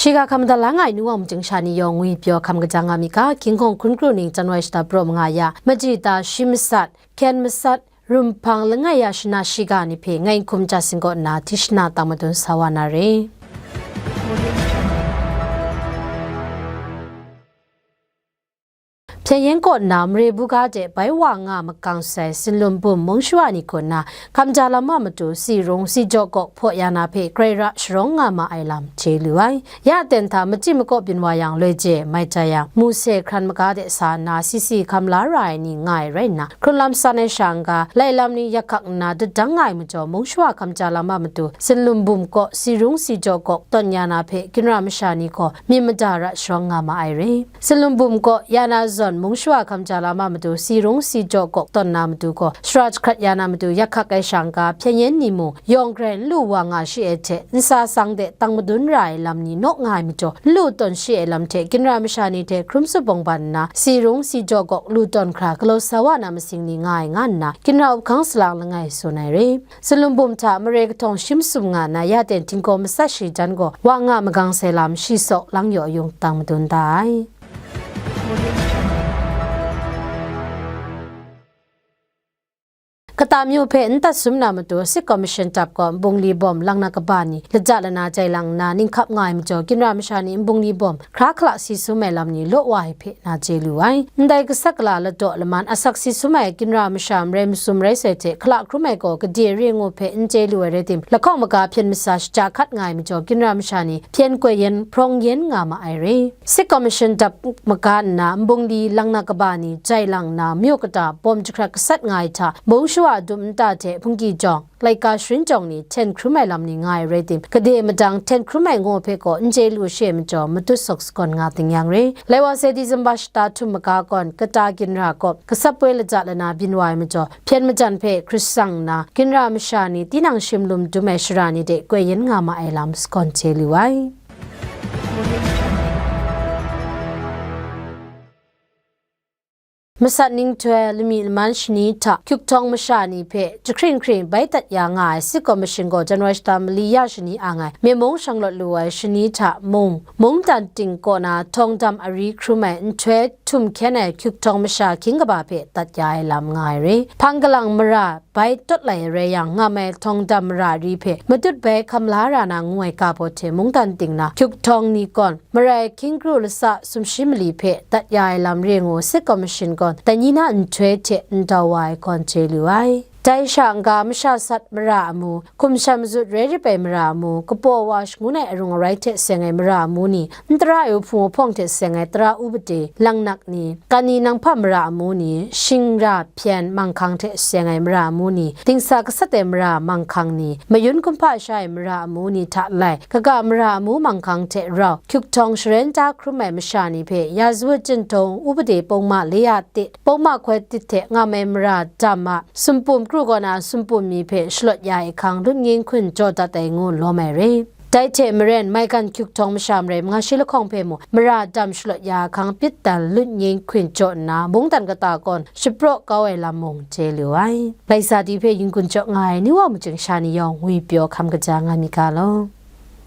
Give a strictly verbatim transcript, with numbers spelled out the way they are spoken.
Shiga hkam madat la nga ai nu wa machyin sha ni yawng ngwi pyaw hkam kaja nga mi ga, King Kong hkun kru ning January shata praw manga ya, majita shi masat, hkyen masat, rumhpang langai ya shana shiga ni hpe ngai n hkum ja singkaw nna, tishna tang madun sa wa na re. Hpyen-yen kaw nna mare buga de bai wa nga makang sai, sinlum bum mung shawa ni kaw nna, hkamja lam a matu si rung si jaw gawk hpaw ya na hpe grai ra sharawng nga ma ai lam chye lu ai. Ya ten hta machyi makaw byin wa yang, loi je mai ja yang, mu se hkran maga de sa nna, si si hkam la ra ai ni nga ai rai nna, hkrun lam san ai sha n-ga, lai lam ni yak hkak nna dadang nga ai majaw, mung shawa hkamja lam a matu, sinlum bum kaw si rung si jaw gawk tawn ya na hpe, ginra masha ni gaw myit mada ra sharawng nga ma ai re. Sinlum bum kaw ya na zawn mung shawa hkamja lam a matu, si rung si jaw gawk tawn na matu gaw, shara jahkrat ya na matu yak hkak ai sha n-ga, hpyen-yen ni mung yawng grai n lu wa nga shi ai hte, nsa sang de tang madun ra ai lam ni naw nga ai majaw, n lu tawn shi ai lam hte, ginra masha ni hte hkrum tsup bawng ban nna, si rung si jaw gawk lu tawn hkra, galaw sa wa na masing ni nga ai nga nna, ginra up hkang salang langai tsun ai re. Sinlum bum hta mare kahtawng shi masum nga nna, ya ten htinggaw matsat shi jan gaw, wa nga magang sai lam shi saw lang yaw yung tang madun da ai. Kata myu hpe n tat sum na matu, Sik Commission dap gaw nbungli bawm lang na kaba ni laja lana jai lang nna, ninghkap nga ai majaw, ginra masha ni nbungli bawm hkra hkala si sum ai lam ni law wa ai hpe na chye lu ai. Ndai gasat gala ladaw laman asak si sum ai ginra masha marai masum rai sai hte, hkala hkrum ai gaw gade re ngu hpe n chye lu ai rai tim, lahkawng maga hpyen masa shaja hkat nga ai majaw, ginra masha ni hpyen koi yen hprawng yen nga ma ai re. Sik Commission dap maga nna, nbungli lang na kaba ni jai lang nna, myu kata bawm jahkrat gasat nga ai hta, mung shawa dum nta hte hpungki jawng, laika sharin jawng ni hten hkrum ai lam ni nga ai rai tim, gade madang hten hkrum ai ngu hpe gaw n chye lu she majaw, matut sawk sagawn nga ting yang re. Lai wa se December shata htum maga gawn, kata ginra gaw, gasat poi laja lana byin wa ai majaw, hpyen majan hpe hkrit sang nna, ginra masha ni tinang shim lum dum ai shara ni de koi yen nga ma ai lam sagawn chye lu ai. Masat ninghtoi lami laman shani hta hkyuk htawng masha ni hpe jahkring hkring bai dat ya nga ai Sik Commission gaw January shata mali ya shani ang ai, myen mung shang lawt lu ai shani hta mung, mungdan ting kaw na htawng dam ari hkrum ai nhtoi htum hkyen ai hkyuk htawng masha hkying kaba hpe dat ya ai lam nga ai re. Hpang kalang mara bai tawt lai rai yang, ngam ai htawng dam mara ri hpe matut bai hkam la ra na ngu ai ga baw hte mungdan ting na hkyuk htawng ni gawn, marai hkying kru lasa sumshi mali hpe dat ya ai lam re ngu Sik Commission gawn dai ni na nhtoi hte n dau wa ai hkawn chye lu ai. Dai sha n-ga masha sat mara amu, hkum shan mazut rai rip ai mara amu, kapaw wa shangun ai arung arai hte seng ai mara amu ni, n tara ai uhpung uhpawng hte seng ai tara upade, langnak ni, kani nanghpa mara amu ni, shingra hpyen manghkang hte seng ai mara amu ni, dingsa gasat ai mara manghkang ni, mayun kumhpa sha ai mara amu ni hta lai, kaga mara amu manghkang hte rau, hkyuk htawng sharen ta hkrum ai masha ni hpe, ya zawut chyinhtawng upade pawngma le ya tit, pawngma hkoi tit hte ngam ai mara dam a, sumpum kru kaw na sumpum mi hpe shalawt ya ai hkang lut ngin hkun jaw dat ai ngu lawm ai re. Dai hte maren, maigan hkyuk htawng masha marai manga shi lahkawng hpe mung, mara dam shalawt ya ai hkang pit dan lut ngin hkun jaw nna, mungdan kata gawn shapraw kau ai lam mung chye lu ai. Laisa di hpe yin-gun jaw nga ai ni wa machyin sha ni yawng ngwi pyaw hkam kaja nga mi ga law.